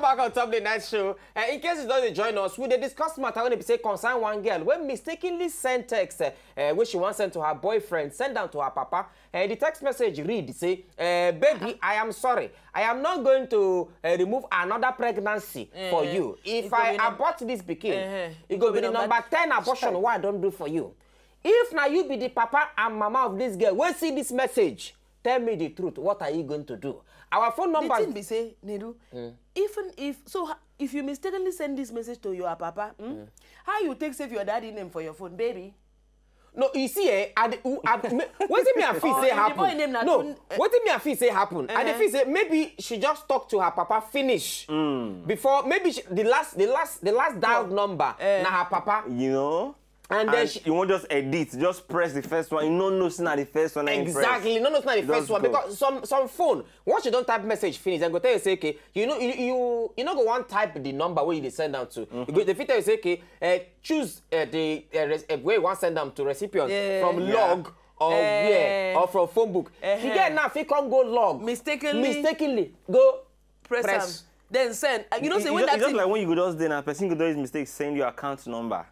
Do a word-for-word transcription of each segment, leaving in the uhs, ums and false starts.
Back on top the night show. Uh, in case you don't join us, we dey discuss matter when they say concern one girl wey mistakenly send text uh, uh, wey she wan send to her boyfriend, send am to her papa. Uh, the text message read say, uh, "Baby, I am sorry. I am not going to uh, remove another pregnancy for you. If I abort this pikin, it go be the number ten abortion wey I don do for you." If na you be the papa and mama of this girl wey see this message, tell me the truth. What are you going to do? Our phone number. The thing be say, Nedu, even if so, if you mistakenly send this message to your papa, hmm, how you take save your daddy name for your phone, baby? No, you see, eh, I, I, I, wetin me I feel say happen. No, wetin me I feel say happen. I dey feel say maybe she just talk to her papa finish before. Maybe she, the last, the last, the last dialed number na her papa. You know. And then she, you won't just edit, just press the first one. You no know say na the first one na him press. Exactly, no know say na the first one because some some phone, once you don type message finish, dem go tell you say, "Okay, you know, you you, you no go wan type the number wey you dey send am to." You go, dem fit tell you say, "Okay, uh, choose uh, the uh, res- uh, way you wan send am to recipient from log or where or from phone book." The girl now fit come go log mistakenly, mistakenly go press am, then send. And you know say when that thing, like when you go just dey na person go just use mistake send your account number.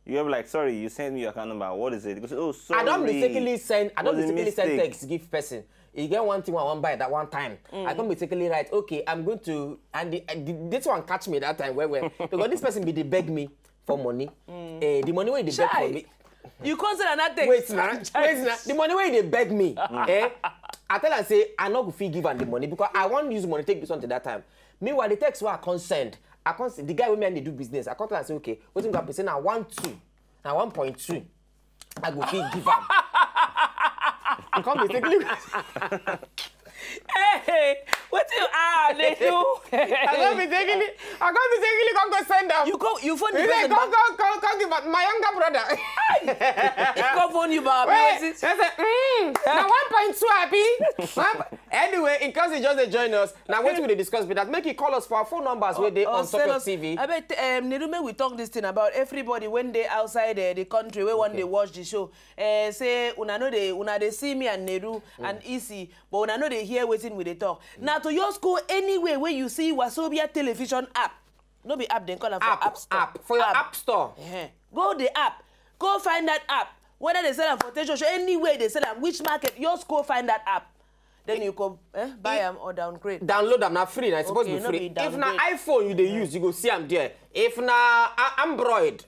You have like, "Sorry, you sent me your account number. What is it?" Because, "Oh, sorry." I don mistakenly send. I don mistakenly send text give person. You get one thing I wan buy that one time. I don mistakenly write, "Okay, I'm going to," and the, uh, the, this one catch me that time well well because this person be dey beg me for money. Eh, the money wey dey beg for me. You come send another text. Wait na, wait na. The money wey dey beg me. Eh, I tell am say I no go fit give am the money because I wan use money take do something that time. Meanwhile, the text wey I come send, I come see the guy wey me and dey do business. I come tell am say, "Okay, wetin go happen?" Say na one two, na one point two. I go fit give am. I come dey take look. Hey, wetin you ah dey do? I come dey take look. I come dey take look. Come go send am. You go, you phone the person. Come, come, come, come give am my younger brother. He come phone you, baby. Wait, I say, mm, na one point two, abi? Anyway, in case you just dey join us, now wetin we dey discuss be that. Make you call us for our phone numbers wey dey on top of T V. I bet um, Nedu, make we talk this thing about everybody when they outside uh, the country, wey one dey watch the show. Uh, say una no dey, una dey see me and Nedu and Isi, but una no dey hear wetin we dey talk. Now to just go anywhere where you see Wazobia television app. No be app, dem call am for app store. App for your app store. Go the app. Go find that app. Whether they sell am for Tesho, anywhere they sell am, which market, just go find that app. Then you go eh, buy am or downgrade. Download am, na free, na it's supposed to be free. If na iPhone you dey use, you go see am there. If na a- Android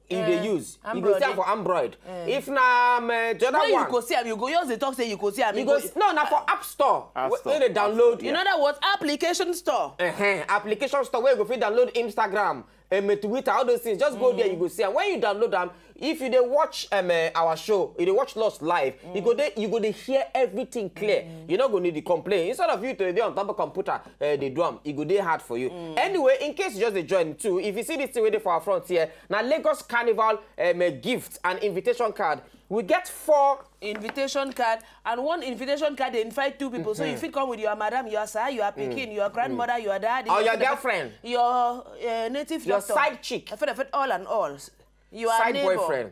you dey use, you go see am for Android. If na um, uh, the other one, you go see am, you go just dey talk say you go see am. You go s- no, na for app store. App store. Wey dey download. In other words, application store. Uh-huh. Application store where you go fit download Instagram, um, Twitter, all those things. Just go there, you go see am. When you download am, if you dey watch um, uh, our show, you dey watch Lost live, you go dey, you go dey hear everything clear. You no go need to complain. Instead of you to dey on top of computer, uh, dey do am, e go dey hard for you. Anyway, in case you just dey join too, if you see this thing wey dey for our front here, na Lagos Carnival um, uh, gift and invitation card. We get four invitation card and one invitation card dey invite two people. So you fit come with your madam, your sir, your pikin, your grandmother, your daddy, or your girlfriend, your uh, native your doctor, side chick, all and all. Your side neighbor. Boyfriend.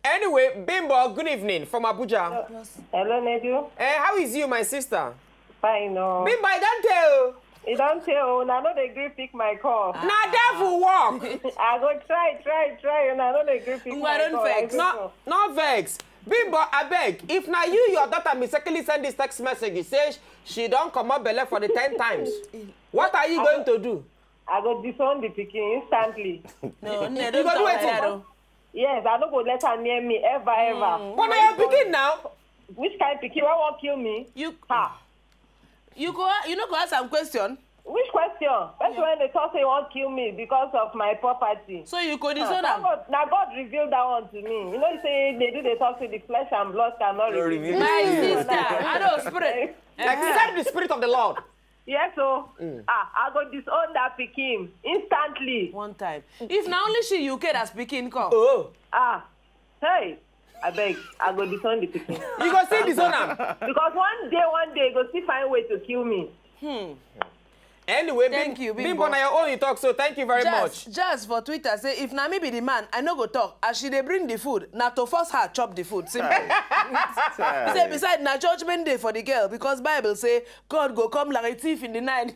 Anyway, Bimbo, good evening from Abuja. Hello, Nedu. Eh, how is you, my sister? Fine, no. Bimbo, I don tell. You don tell, una no dey gree pick my call. Na devil work. I go try, try, try, una no dey gree pick my call. No, no vex. Bimbo, abeg, if na you, your daughter mistakenly send this text message, you say she don comot belle for the ten times. What are you going to do? I go disown the pikin instantly. No, no, you go do wetin? Yes, I no go let her near me ever, ever. But na your pikin now. Which kind pikin? Why wan kill me? You ha. You go, you no go ask am question. Which question? Person wey dey talk say he wan kill me because of my property. So you go disown am. Na God, na God reveal that one to me. You know, say they do dey talk say the flesh and blood cannot reveal. My sister, I don't spirit. Except the spirit of the Lord. Yes, so ah, I go disown that pikin instantly. One time. If na only she you care as pikin come. Oh. Ah, hey, I beg, I go disown the pikin. You go still disown am. Because one day, one day, he go still find way to kill me. Hmm. Anyway, Thank Bim- you, Bimbo. Bimbo, na your own you talk, so thank you very Jazz, much. Jazz for Twitter say, if na me be the man, I no go talk. As she dey bring the food, na to force her chop the food. Simple. Chai. He say, beside na judgment day for the girl because Bible say God go come like a thief in the night.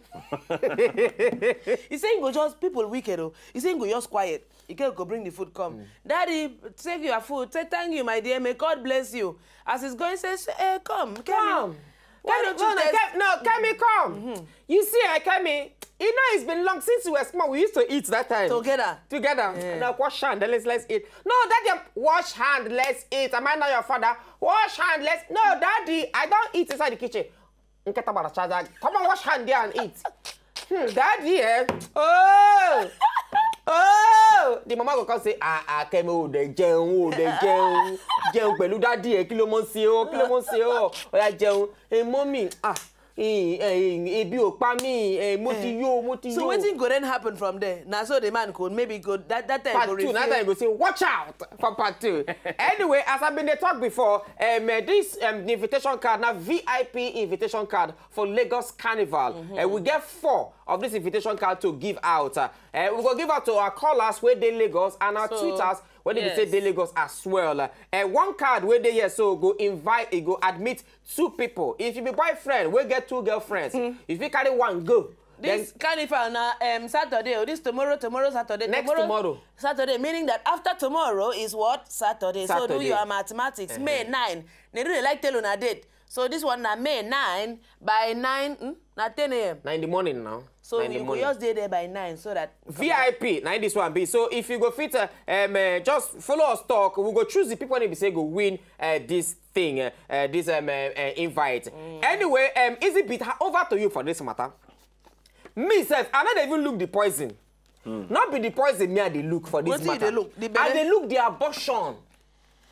He say he go just, people wicked o. He say he go just quiet. The girl go bring the food come. Daddy, take your food. Say thank you, my dear. May God bless you. As he's going, say, eh, come, Kemi. Come. Why Kemi, don't you no, no, taste- Kemi, no, Kemi, come. You see, I Kemi. You know, it's been long since we were small. We used to eat that time Together. Together. Yeah. Now wash hand, let's let's eat. No, daddy, wash hand, let's eat. Am I not your father? Wash hand, let's. No, daddy, I don't eat inside the kitchen. Nketa bara charger. Come on, wash hand there and eat. Hmm, daddy, eh? Oh, oh. The mama go come say, ah ah, Kemi, o de jẹun, o de jẹun, jẹun pẹ̀lú daddy ẹ, kí ló mọ̀ sí o, kí ló mọ̀ sí o, ó yá jẹun. Hey, mommy, ah, eh, eh, ebi ò pa mí, eh, mo ti yó, mo ti yó. So wetin go then happen from there? Na so the man go maybe go that that time Part go two, reveal. That time you go say, watch out for part two. Anyway, as I been dey talk before, um, uh, this um, the invitation card, now V I P invitation card for Lagos Carnival. And we get four of this invitation card to give out. Uh, uh, we go give out to our callers wey dey Lagos and our So, tweeters wey dey be say yes. dey Lagos as well. Uh, uh, one card wey dey here so go invite, e go admit two people. If you be boyfriend wey get two girlfriends, if you carry one go, then This carnival na um, Saturday. Oh, this tomorrow, tomorrow Saturday. Next tomorrow, tomorrow. Saturday, meaning that after tomorrow is what? Saturday. So do Saturday. your mathematics. May nine. They really like tell una date. So this one na May nine by nine, hmm? Na ten a.m. Na in the morning now. So Na in the you go morning. Just dey there by nine so that V I P, na this one be. So if you go fit uh, um, uh, just follow us talk, we go choose the people wey be say go win uh, this thing, uh, uh, this um, uh, uh, invite. Anyway, um, Easy Beat, ha- over to you for this matter. Me sef, I no dey even look the poison. Not be the poison me I dey look for this Wetin you matter. dey look? The I belle? Dey look the abortion.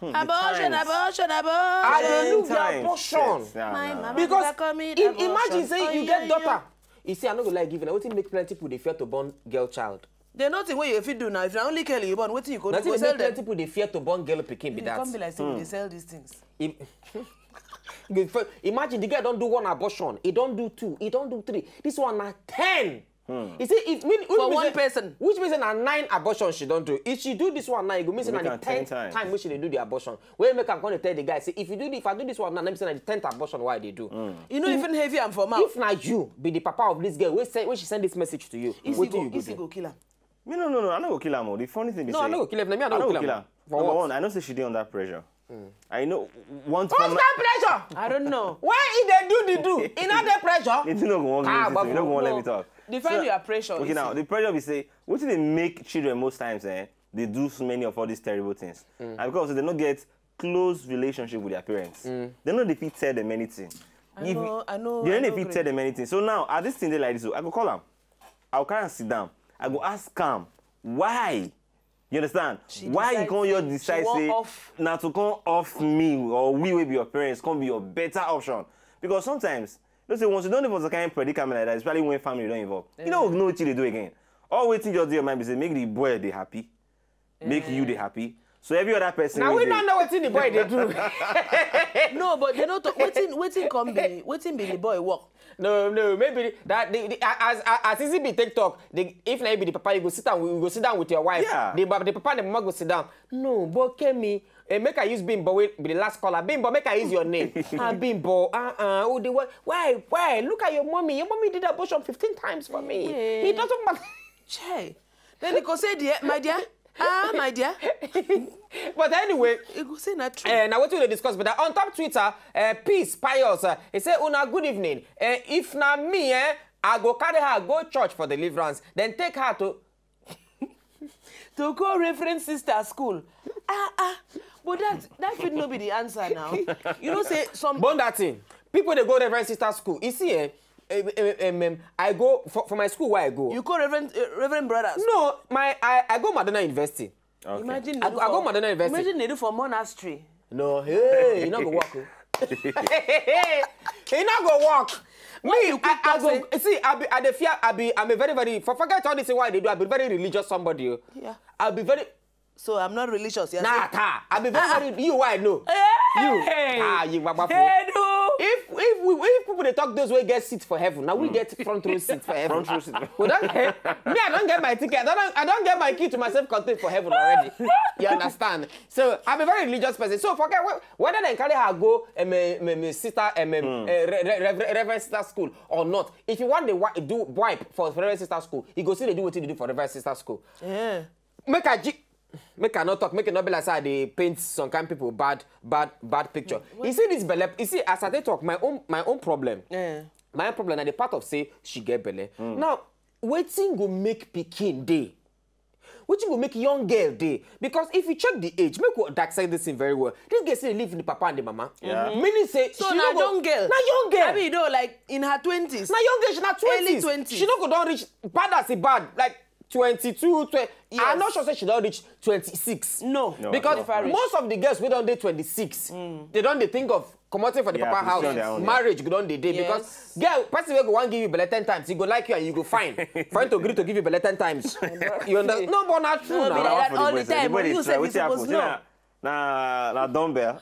Abortion, times. Abortion, abortion. I dey look the Times, abortion. yes, nah, My nah. mama Because never call me im- abortion. Imagine say you Oh, get yeah, daughter. You see, I no go like give una. Wetin make plenty people dey fear to born girl child? There's nothing wey you fit do now. If na only girl you born, wetin you go do? Nothing Go dey sell make them. Plenty people dey fear to born girl pikin be You that. Come be like say we dey sell these things. Im- Imagine the girl don do one abortion, he don do two, he don do three. This one na ten. You see, if mean, which For mean one say- person. Which means say na nine abortion she don do. If she do this one now, you go mean say na Make the am ten tenth times. Time wey she dey do the abortion. Wey make am come dey tell the guy say if you do the, if I do this one now, na mean say na the tenth abortion wey I dey do. You know, even heavy am for mouth. If na you be the papa of this girl, wey send, wey she send this message to you, Easy wetin go, you go easy do? Go kill am. Me no, no, no. I no go kill am o. The funny thing be No, say, I no go kill am. Na me, I I no no go go kill kill am. am. For Number what? One, I know say she dey under pressure. I know one What's for that pressure? I don't know. When he dey do the do, he not dey pressure. The thing no go wan Ah, give me this thing. You no go wan let me talk. Define your pressure. Okay, now the pressure be say wetin dey make children most times, eh, they do so many of all these terrible things, and because they no get close relationship with their parents, they no dey fit tell them anything. I know, I know, They I no dey know, fit Grace. Tell them anything. So now, at this thing dey like this, so I go call am. I go carry am sit down. I go ask am why. You understand? She Why you decides come here she decide wan say off. Now to come off me or we will be your parents, come be your better option. Because sometimes, you know, say once you don't live for the kind of predicament like that, especially when family don't involve, you know, know what you dey do again. All waiting just do your mind be say make the boy dey happy, make you dey happy. So every other person Now wey we dey- don't know wetin the boy dey do. No, but they no talk. Wetin, wetin come be, wetin be the boy work? No, no, maybe that the, the, as as as easy be take talk. The, if na you be the papa, you go sit down. You go sit down with your wife. Yeah. The, the papa and the mama go sit down. No, but Kemi, eh, make I use Bimbo. Wait, be the last caller. Bimbo, make I use your name. Ah, Bimbo. Uh uh. Oh, the why why why? Look at your mommy. Your mommy did abortion fifteen times for me. Yeah. It doesn't matter. Chai. Then he go say, dear, my dear, ah, my dear. But anyway, He go say na true. Uh, now what we dey discuss, but on top Twitter, uh, Peace Pius, uh, he say, "Una good evening. Uh, if na me, eh, I go carry her go church for deliverance, then take her to." To call Reverend Sister school. Ah ah. But that that fit no be the answer now. You know say some. Burn that thing. People they go Reverend Sister school. You see, eh, eh, eh, eh, em, I go for, for my school where I go. You call Reverend uh, Reverend Brothers. No, my I, I go Madonna University. Okay. Imagine I, they go- do I go for- Madonna University. Imagine they do for monastery. No, hey, you not go work. Oh. He not go work. Me, you I, keep I talk go see. I be, I dey fear. I be, I'm a very, very. For forget all this. Why they do? I be very religious somebody. Oh. Yeah. I be very. So I'm not religious. Yes. Nah, ta. I be very, very. You, why no? Hey! You. Ah, you, baba. Hey, do. If if we, if people dey talk those wey get seat for heaven, now we get front row seat for heaven. Front row seat. We don't get, me, I don't get my ticket. I don't, I don't get my key to myself contained for heaven already. You understand? So I'm a very religious person. So forget whe- whether they carry her go um, um, um, sister um, um, uh, re- re- Reverend, Reverend sister school or not. If you want the wi- do wipe for Reverend sister school, you go see they do what you do for Reverend sister school. Yeah. Make I gi- make I not talk, make it not be like say I dey paint some kind people bad, bad, bad picture. You see this belle, you see as I dey talk, my own my own problem. Yeah. My own problem na the part of say she get belle. Now, wetin go make pikin dey? Wetin go make young girl dey? Because if you check the age, make we dissect this thing very well. This girl still dey live with the papa and the mama. Yeah. Meaning say So she na no go- young girl. Na young girl. I mean, though, like in her twenties. Na young girl, she na twenties. Early twenties. She no go don reach bad as e bad, like twenty-two, twenty. I'm Yes. Not sure say she don reach twenty-six. No. No, Because no. most of the girls wey don dey twenty-six, they don dey think of commoting for the Yeah, papa to see on house, their own, yeah. Marriage go don dey dey because Yes. girl, person wey go wan give you belle ten times, he go like you and you go fine. For him to gree to give you belle ten times, you understand? No, but na true No, na. be Na like one that for the all boys, the eh? time. The boy When dey you try. say you Wetin happen? suppose See know. na na na dumbbell.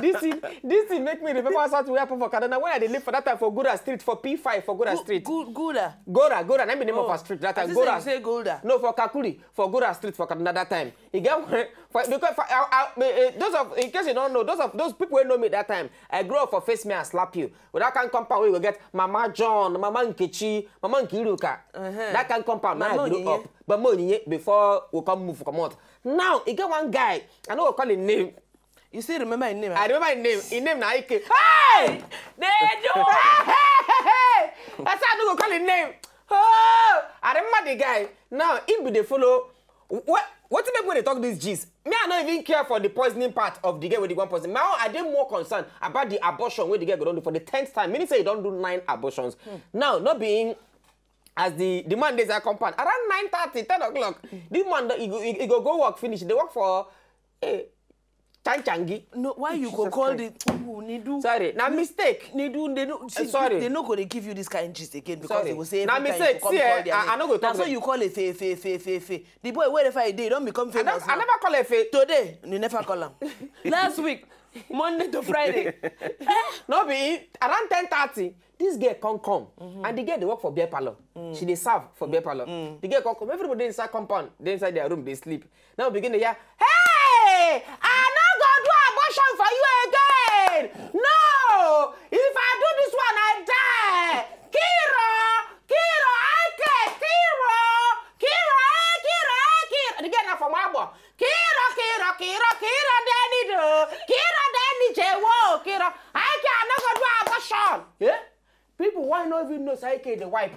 This thing, this thing make me remember something wey happen for Kaduna when I dey live for that time for Gora Street, for P five for Gora Street. Good, gooder. Gora, Gora, na be name of Oh. our street that I time. think say Gora. You say Golda. No, for Kakuri, for Gora Street for Kaduna that time. E get one for because for, I, I, eh, eh, those of in case you don't know, those of those people wey know me that time, I grew up for Face Me and Slap You. With that kind compound where you go get Mama John, Mama Nkechi, Mama Nkiruka. That kind compound now Mama I grew Onyinye. Up. But Mama Onyinye before we come move come out. Now e get one guy, I no go call him name. You still remember his name? I remember his name. His name na Ike. Hey! They do. Hey, hey, hey, hey. I said I no go call him name. Oh, I remember the guy. Now him be dey follow. What what make we dey talk this gist? Me, I no even care for the poisoning part of the girl with the one poison. My own, I dey more concerned about the abortion wey the girl go don do for the tenth time. Meaning say he don do nine abortions. Now, not being as the the man dey inside compound around nine thirty, ten o'clock. The man don- he go he, he go go work finish. Dey work for eh, Chanchangi. No, why you go Jesus call Christ. The oh, Nidu? Sorry, na mistake. Nidu, they no see, sorry. They no go dey give you this kind gist again because Sorry. They will say Na every time mistake. You come See, call eh, their I- name. I no go Na talk so like- You call Efe, Efe, Efe, Efe. The boy wey dey find day don become I famous. never, I Now. Never call Efe. Today, you never call him. Last week, Monday to Friday. No be around ten thirty. This girl come come and the girl dey work for beer parlor. She dey serve for beer parlor. The girl come come. Everybody dey inside compound. Dey inside their room. Dey sleep. Now begin to hear, "Hey, I no go do abortion for you again. No, if I do this one, I die. Kiro, Kiro, I can Kiro, Kiro, eh, Kiro, eh, Kiro." The girl na from Abo. Kiro, Kiro, Kiro, Kiro, Danny do. Kiro, Danny J. Whoa, Kiro. I can no go do abortion. Yeah? People why no even know say I K the wipe.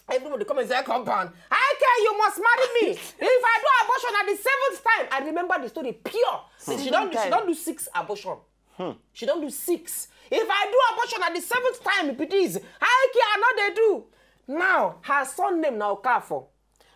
Everybody come inside compound. I K, you must marry me. If I do abortion at the seventh time, I remember the story pure. She don't do, she Time. Don't do six abortion. She don't do six. If I do abortion at the seventh time, if it is, I K, I know they do. Now, her son name now Okafo.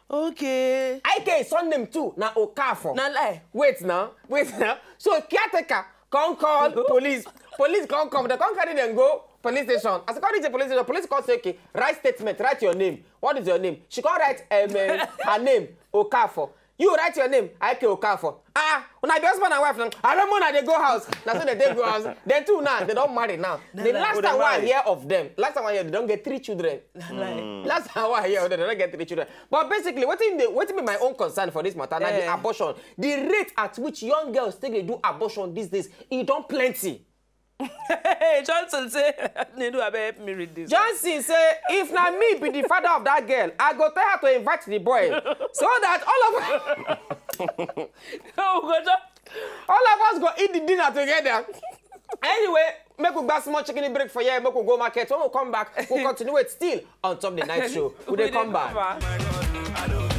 Okay. I K son name too, now Okafo. Na lie. Wait now, wait now. So caretaker come call police. Police come come. They come carry them go police station. As I come reach the police station, police come say, "Okay, write statement, write your name. What is your name?" She come write um, uh, her name, Okafo. You write your name, I K Okafo. Ah, when I be husband and wife now, I don't know they go house. Now so they dey go house. Then two now, they don't marry now. The They last go time dey I marry. Hear of them, last time I hear they don't get three children. Na lie. Last time I hear of them, they don't get three children. But basically, what in the what in be my own concern for this matter, na the Eh. Abortion, the rate at which young girls take they do abortion these days, it don't plenty. Hey, Johnson say, Nedu, abeg help me read this. Johnson say, if na me be the father of that girl, I go tell her to invite the boy so that all of No, we go just all of us go eat the dinner together. Anyway, make we buy small chicken break for here. Make we go market. When we come back, we'll continue it still on top the night show. We dey come back. My God, I don't